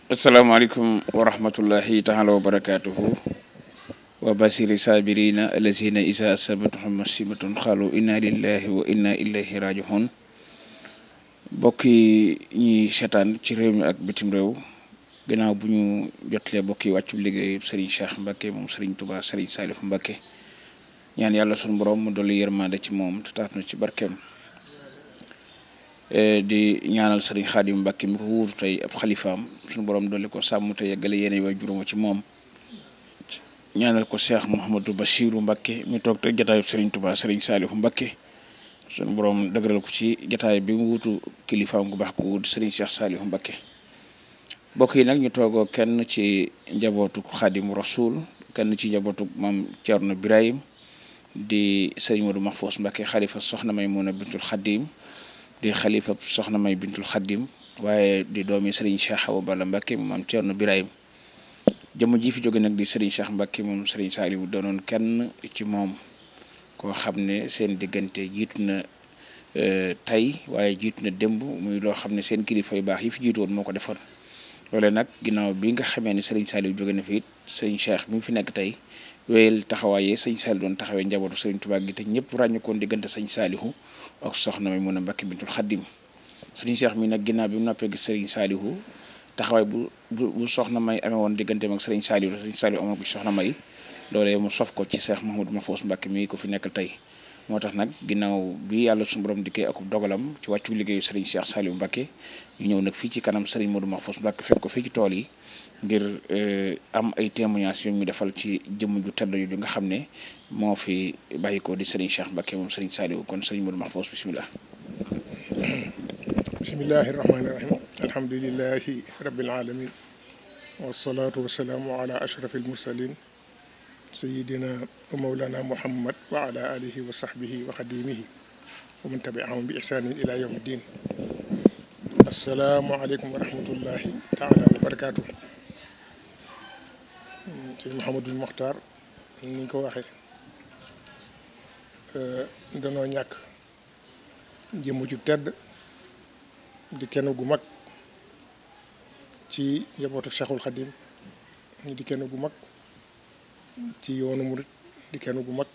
asalaamaaleykum wa rahmatullahi taala wa barakaatuhu wa basiri saabirina alazina isa asabatuhum musibatun xaalu inna lillahi wa inna ilayhi rajiun bokk yi ñuy seetaan ci réew mi ak bitim réew gannaaw bu ñu jotlee bokk yi wàccu liggéey Serigne Cheikh Mbacke moom Serigne Touba Serigne Saliou Mbacke ñaan yàlla sunu borom mu dolli yërmande ci moom te taat na ci barkeem di ñaanal Serigne Khadim Mbacke mi ko wuutu tey ab xalifaam suñu borom dolli ko sàmm te yeggale yéene way juróoma ci moom ñaanal ko Cheikh Mouhamadou Bachirou Mbacke mi toog te jataayu Serigne Touba Serigne Saliou Mbacke suñu borom dëgëral ko ci jataay bi mu wuutu kilifaam gu baax ko wuutu Serigne Cheikh Saliou Mbacke bokk yi nag ñu toogoo kenn ci njabootu Khadim Rasoul kenn ci njabootu maam Thierno Birahim di Serigne Modou Mahfous Mbacke xalifa soxna Maymuna bintul Khadim di xalifa soxna May bintul Khadim waaye di doomi Serigne Cheikh Awa Balla Mbacke moom Thierno Birahim jëmm ji fi jóge nag di Serigne Cheikh Mbacke moom Serigne Saliou doonoon kenn ci moom koo xam ne seen diggante jiitu na tey waaye jiitu na démb muy loo xam ne seen kilifa yu baax yi fi jiitu woon moo ko defoon loole nag ginnaaw bi nga xamee ne Serigne Saliou jóge na fi it Serigne Cheikh mi fi nekk tey wéyal taxawaayee Serigne Saliou doon taxawee njabootu Serigne Touba gi te ñëpp ràññeekoon diggante Serigne Saliou ak soxna Maymuna Mbacke bintul Khadim Serigne Cheikh mi nag ginnaaw bi mu noppee gis Serigne Saliou taxawaay bu soxna May amee woon digganteem ak Serigne Saliou la Serigne Saliou amoon ko ci soxna May loolee mu sof ko ci Cheikh Mouhamadou Mahfous Mbacke mi ko fi nekkal tey moo tax nag ginnaaw bi yàlla suñu borom dikkee ak dogalam ci wàccu liggéeyu Serigne Cheikh Saliou Mbacke ñu ñëw nag fii ci kanam Serigne Modou Mahfous Mbacke fekk ko fii ci tool yi ngir am ay témoignages yu ñu defal ci jëmm ju tedd yu nga xam ne moo fi bàyyi ko di Serigne Cheikh Mbacke moom Serigne Saliou kon Serigne Modou Mahfous bisimilah. bismillahi rahmaani rahim alhamdulilahi rabbil alamin wasalaatu wasalaamu ala ashraf almursalin sayidina wa mawlana muhammad wa ala alihi wa sahbihi wa xadimihi wa man tabiahum bi ihsanin ila yawmi ddin assalaamu aleykum wa rahmatullahi taala wa barakatuh sëñ Mouhamadul Mokhtar ni ñu ko waxee danoo ñàkk jëmm ju tedd di kenn gu mag ci njabootu Cheikhul Khadim di kenn gu mag ci yoonu murit di kenn gu mag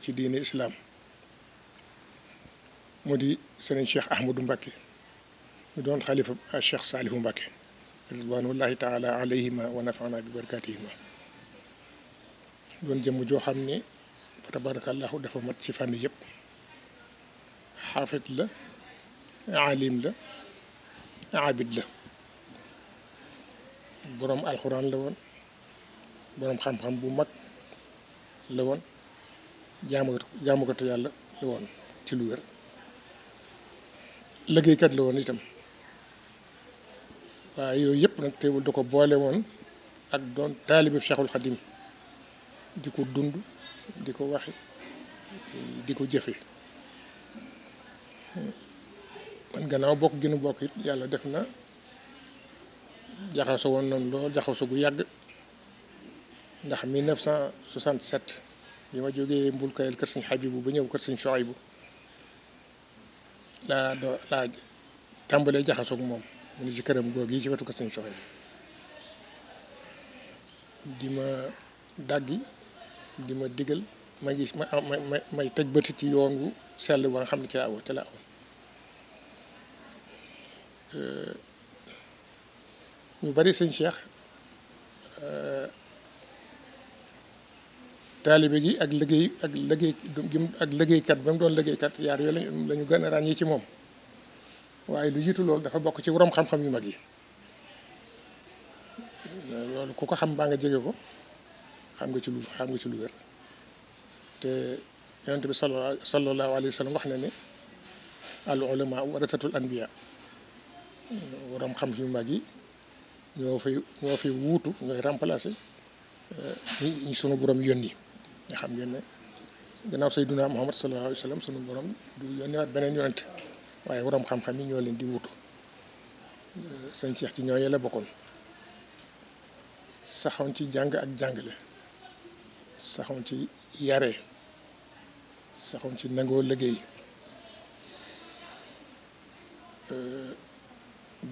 ci diine islam mu di Serigne Cheikh Ahmadou Mbacke mu doon xalifa Cheikh Saliou Mbacke ridwanullahi taala alayhima wa nafana bi barakatihima doon jëmm joo xam ne fa tabarakallahu dafa mat ci fànn yëpp xaafit la alim la abid la boroom alxuraan la woon boroom xam-xam bu mag la woon jaamukatu yàlla la woon ci lu wér liggéeykat la woon itam waaye yooyu yëpp nag teewul da ko boole woon ak doon taalibe Cheikhul Khadim di ko dund di ko waxe di ko jëfe man gannaaw bokk gënu bokk it yàlla def na jaxasoo woon noonu lool jaxasoo gu yàgg ndax 1967 bi ma jógee Mbul Kayel kër Sëñ Habibu ba ñëw kër Sëñ Sohaybu laa tàmbalee jaxasoo ak moom mu ne ci këram googu yi ci wetu kër Sëñ Sohaybu di ma dàggi di ma digal ma gis may tëj bëti ci yoon wu sell ba nga xam ne ci la awoon ñu bari Sëñ Cheikh taalibe gi ak liggéeykat ba mu doon liggéeykat yaar yooyu lañu gën a ràññee ci moom waaye lu jiitu loolu dafa bokk ci borom xam-xam yu mag yi loolu ku ko xam baa nga jege ko xam nga ci lu wér te yonent bi sallallahu alayhi wa sallam wax na ne al ulama warasatul anbiya borom xam yu mag yi ñoo fi wuutu ñooy remplacer ñi sunu borom yónni nga xam ngeen ne gannaaw Sayyiduna Muhammad sallallahu alayhi wa sallam sunu borom du yónniwaat beneen yonent waaye borom xam-xam yi ñoo leen di wuutu Sëñ Cheikh ci ñooñu la bokkoon saxoon ci jàng ak jàngale saxoon ci yare saxoon ci nangoo liggéey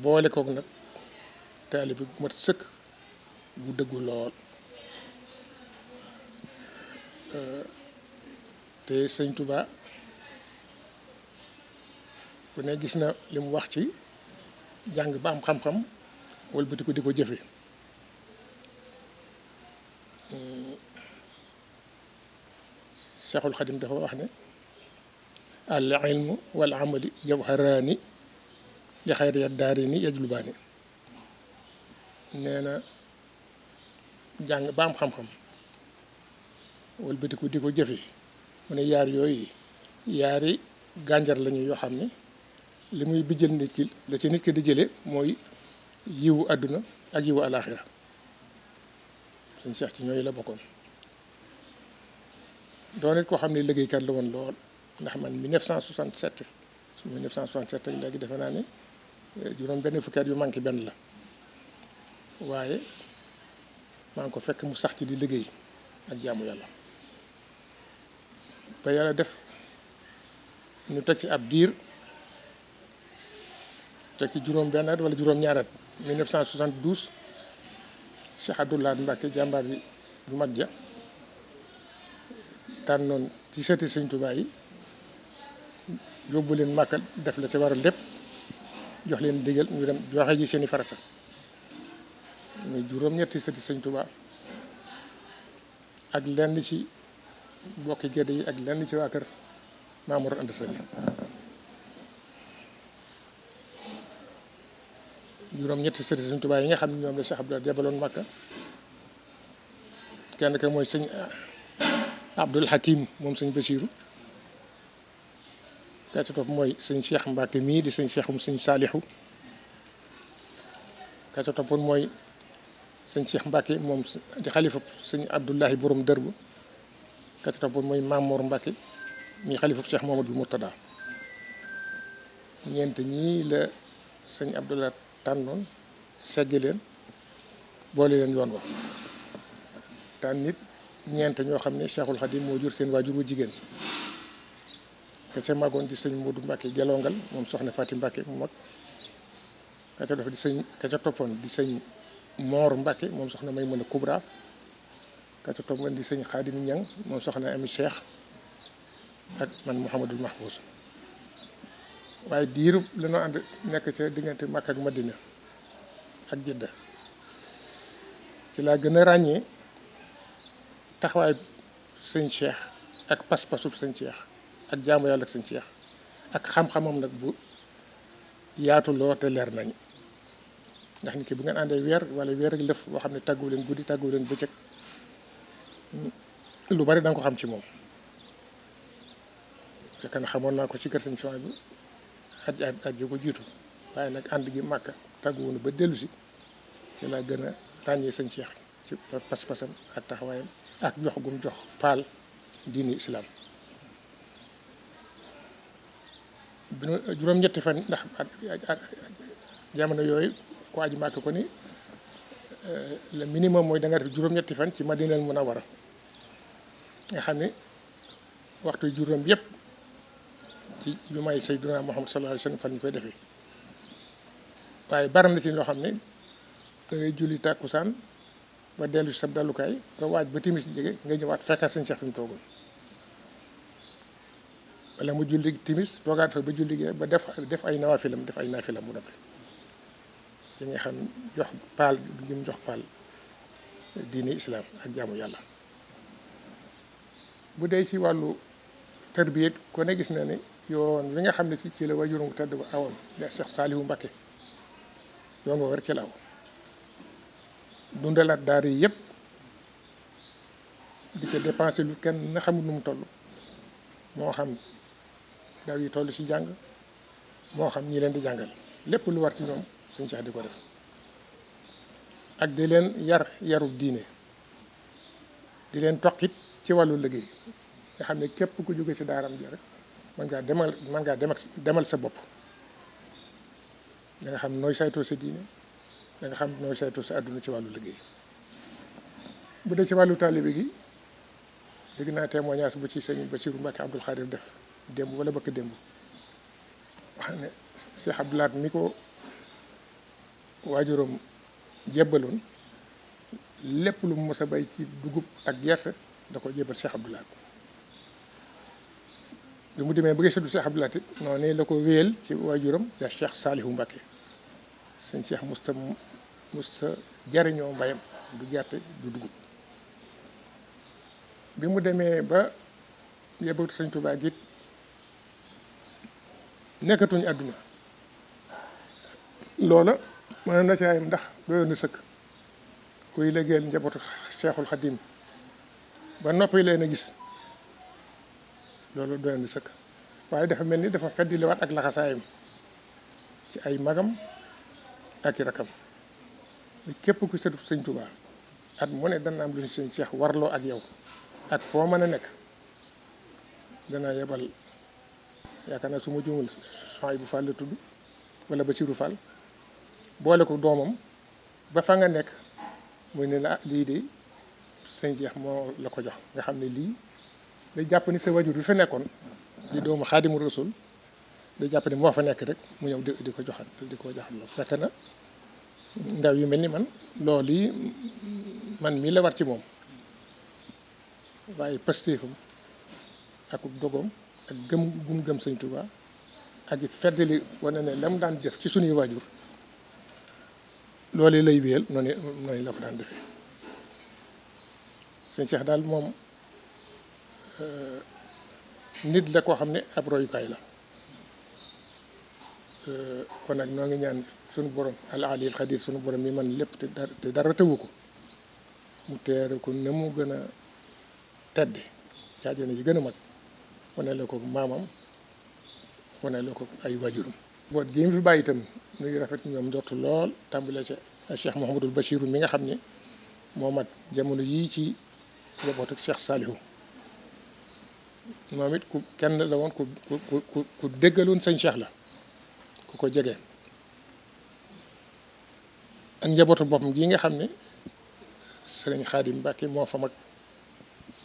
boole kook nag taalibe bu mat sëkk bu dëggu lool te sëñ Tuubaa ku ne gis na li mu wax ci jàng ba am xam-xam wëlbati ko di ko jëfe Cheikhul Xadim dafa wax ne al ilmu wal amali jawharaani li xayri daarayni yajlubaani nee na jàng ba am xam-xam wëlbati ko di ko jëfe mu ne yaar yooyu yaari gànjar lañu yoo xam ne li muy bijjal nit ki la ci nit ki di jële mooy yiwu àdduna ak yiwu alaaxira suñ Cheikh ci ñooyu la bokkoon doon it koo xam ne liggéeykat la woon lool ndax man 1967 léegi defe naa ne juróom benn fukki at yu manqué benn la waaye maa ngi ko fekk mu sax ci di liggéey ak jaamu yàlla ba yàlla def ñu teg ci ab diir teg ci juróom benn at wala juróom ñaari at 1972 Cheikh Abdoulaye Mbacke jàmbaar bi bu mag ja tànnoon ci sëti Sëñ Tuubaa yi yóbbu leen Màkka def la ci waral lépp jox leen digal ñu dem joxe ji seeni farata muy juróom-ñetti sëti Sëñ Tuubaa ak lenn ci bokki gédde yi ak lenn ci waa kër Mamour Anta Sali juróom-ñetti sëti Sëñ Tuubaa yi nga xam ne ñoom la Cheikh Abdoulaye yebaloon Màkka kenn ka mooy sëñ Abdul Hakim moom sëñ Basiiru ka ci topp mooy sëñ Cheikh Mbacke mii di sëñ Cheikhum sëñ Saalixu ka ci toppoon mooy sëñ Cheikh Mbacke moom di xalifa sëñ Abdullahi borom dërbu ka ci toppoon mooy Mamour Mbacke mii xalifa Cheikh Mamadou Murtada ñeent ñii la sëñ Abdoulaye tànnoon seggi leen boole leen yoon wa tànn nit ñeent ñoo xam ne Cheikhul Khadim moo jur seen waajur wu jigéen te ca magoon di sëñ Modou Mbacke gelongal moom soxna Fatim Mbacke mu mag ka ca dafa di sëñ ka ca toppoon di sëñ Mor Mbacke moom soxna may mën a Kubra ka ca toppoon di sëñ Khadim Ñang moom soxna Ami Cheikh ak man Mouhamadul Mahfouz waaye diirub la noo ànd nekk ca diggante Makka ak Madina ak Jidda ci laa gën a ràññee taxawaay sëñ Cheikh ak pas-pasub sëñ Cheikh ak jaamu yàlla ak sëñ Cheikh ak xam-xamam nag bu yaatu loo te leer nañ ndax nit ki bu ngeen àndee weer wala weer ak lëf boo xam ne tàggu leen guddi tàggu leen bëccëg lu bari da nga ko xam ci moom fekk na xamoon naa ko ci kër sëñ Soy bi at ji ko jiitu waaye nag ànd gi Màkka tàgguwoonu ba dellu si ci laa gën a ràññee sëñ Cheikh ci pas-pasam ak taxawaayam ak jox gum jox paal diini islam bi juróom-ñetti fan ndax jamono yooyu ku aji Màkka ko ni le minimum mooy da nga def juróom-ñetti fan ci Madinal Munawwara nga xam ne waxtu juróom yëpp ci jumaay Sayyidina Muhammad sallallahu alayhi wa sallam fan ñu koy defee waaye bari na ci loo xam ne da ngay julli tàkkusaan ba dellu si sa dallukaay ba waaj ba timis jege nga ñëwaat fekkaat sëñ Cheikh fi mu toogoon wala mu julli timis toogaat fa ba julli gee ba def ay nawaafilam mu noppi ci nga xam jox paal gi mu jox paal diini islam ak jaamu yàlla bu dee ci wàllu tërbiya ko ne gis na ne yoon wi nga xam ne ci la wajurum tedd ba awoon de Cheikh Saliou Mbacké yoon nga war ci la aw dundalaat daara yi yëpp di ca dépensé lu kenn na xamul nu mu toll moo xam ndaw yi toll ci jàng moo xam ñi leen di jàngal lépp lu war ci ñoom suñ Cheikh di ko def ak di leen yarub diine di leen toqit ci wàllu liggéey nga xam ne képp ku jóge ci daaram ji rek mën ngaa demal sa bopp da nga xam nooy saytoo sa diine da nga xam nooy saytoo sa àdduna ci wàllu liggéey bu dee ci wàllu taalibe gi dégg naa témoignage bu ci sëñ Bassirou Mbacke Abdoul Khadir def démb wala bëkk démb wax ne Cheikh Abdoulaat mi ko waajuram jébbaloon lépp lu mu mës a bay ci dugub ak gerte da ko jébbal Cheikh Abdou Lahad bi mu demee bëgg sëddu Cheikh Abdou Lahad it noonu la ko wéyal ci waajuram da Cheikh Saalihu Mbacké sëñ Cheikh musta jariñoo mbayam du gerte du dugub bi mu demee ba yebatu sëñ Tuubaa gi nekkatuñu àdduna loola mën na caayam ndax doyoon na sëkk kuy liggéeyal njabootu Cheikhul Khadim ba noppi leen a gis loolu doyoon na sëkk waaye dafa mel ni dafa feddiliwaat ak laxasaayam ci ay magam ak i rakam képp ku sëtu sëñ Tuubaa at mu ne dana am lu ñu sëñ Cheikh warloo ak yow ak foo mën a nekk danaa yebal yaakaar naa su ma juumul Souhaïbou Fall la tudd wala Bassirou Fall boole ko doomam ba fa nga nekk muy ne la lii de sëñ Cheikh moo la ko jox nga xam ne lii day jàpp ni sa wajur bi fa nekkoon di doomu Xaadimu Rasuul day jàpp ni moo fa nekk rek mu ñëw di ko joxat di ko joxat loolu fekk na ndaw yu mel ni man loolu yi man mii la war ci moom waaye pastéefam ak dogoom ak gëm sëñ Tuubaa ak it feddali wane ne la mu daan def ci suñuy waajur loolu lay wéyal noonu la ko daan defee sëñ Cheikh daal moom nit la koo xam ne ab royukaay la kon nag noo ngi ñaan suñu borom al aliyil xadir suñu borom mi man lépp te dara tewu ko mu teere ko ne mu gën a tedde ci àjjana yi gën a mag wane la ko maamam wane la ko ay waajuram boot gi mu fi bàyyi itam nuy rafet ñoom njort lool tàmbale ca Cheikh Mouhamadul Bachiru mi nga xam ne moo mag jamono yii ci njabootu Cheikh Salihu moom it ku kenn la woon ku déggaloon sëñ Cheikh la ku ko jege ak njabootu boppam gi nga xam ne sëriñ Xaadim Mbàkke moo fa mag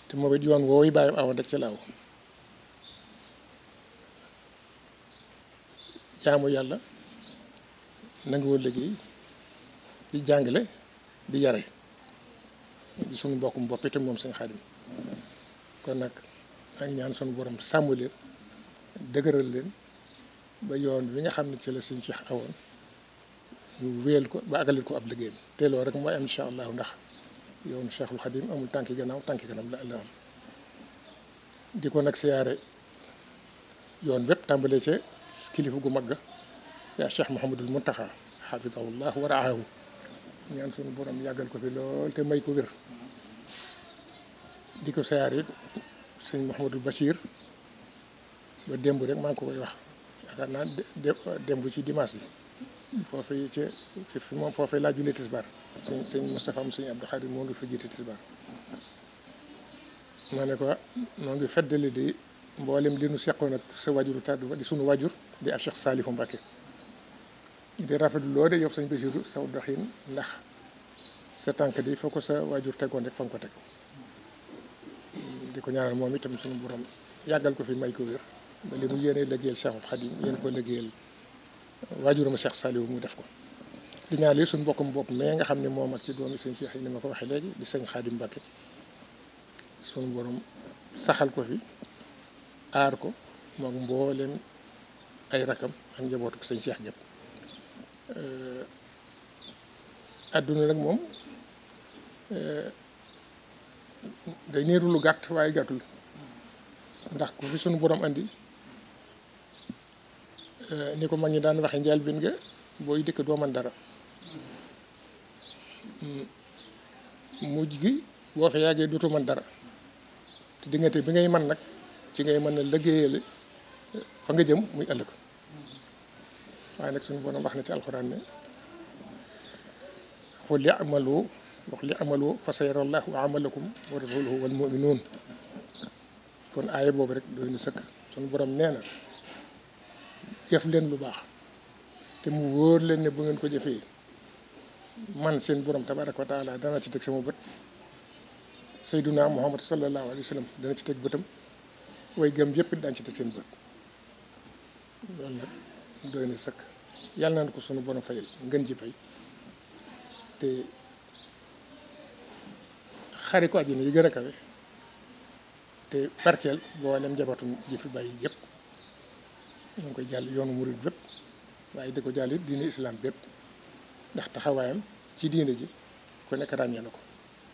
te moom it yoon woowu bàyyam awoon rek ci laaw jaamu yàlla nanguwoo liggéey di jàngale di yare di suñu mbokkum bopp itam moom sëñ Xaadim kon nag maa ngi ñaan suñu borom sàmm leen dëgëral leen ba yoon wi nga xam ne ci la sëñ Cheikh awoon ñu wéyal ko ba àggaleel ko ab liggéeyam te loolu rek mooy am incha allahu ndax yoonu Cheikhul Khadim amul tànki gannaaw tànki kanam la am di ko nag siyaare yoon wépp tàmbalee ca kilifa gu mag ga yaa Cheikh Mouhamadul Muntaxa xafidahullah wa raahu ñaan sunu borom yàggal ko fi lool te may ko wér di ko siyaare it sëñ Mouhamadul Bachir ba démb rek maa ngi ko koy wax yaakaar naa démb ci dimanche bi foofee ci fi moom foofee laa jullee tisbaar sëñ Moustapha am sëñ Abdou Khadir moo ngi fa jiite tisbaar ma ne ko moo ngi feddali di mboolem li nu seqoon ak sa wajuru tàddu di sunu wajur di Cheikh Salihu Mbacké di rafetlu loo de yow sëñ Bassirou saw doxin ndax sa tànk di foo ko sa wajur tegoon rek fa nga ko teg di ko ñaanal moom itam sunu borom yàggal ko fi may ko wér ba li mu yéenee liggéeyal Cheikhul Khadim yéen ko liggéeyal waajuram Cheikh Salihu mu def ko di ñaanal suñu mbokkum bopp mais nga xam ne moo mag ci doomi sëñ Cheikh yi ni ma ko waxee léegi di sëñ Khadim Mbacké suñu borom saxal ko fi aar ko moom mbooleem ay rakam ak njabootu ko sëñ Cheikh gépp adduna nag moom day niiru lu gàtt waaye gàttul ndax ku fi suñu borom andi ni ko mag ñi daan waxe njaal bin nga booy dëkk doo man dara mujj gi boo fa yàggee dootu man dara te diggante bi ngay man nag ci ngay mën a liggéeyale fa nga jëm muy ëllëg waaye nag suñu borom wax na ci alxuraan ne fa li amalu wax li amalu fa sayara allahu amalakum wa rasuluhu wal muminuun kon aaya boobu rek doy na sëkk suñu borom nee na jëf leen lu baax te mu wóor leen ne bu ngeen ko jëfee man seen borom tabaraka wa taala dana ci teg sama bët sayduna muhammad sallallahu alayhi wa sallam dana ci teg bëtam way gëm yëpp daañu ci teg seen bët loolu nag doy na sëkk yàlla na ko sunu borom fayal ngeen ji fay te xari ko àjjana yi gën a kawe te barkeel mboolem njabootum ji fi bàyyi yëpp ñu ngi koy jàll yoonu murid bépp waaye di ko jàll it diine islam bépp ndax taxawaayam ci diine ji ku nekk ràññee na ko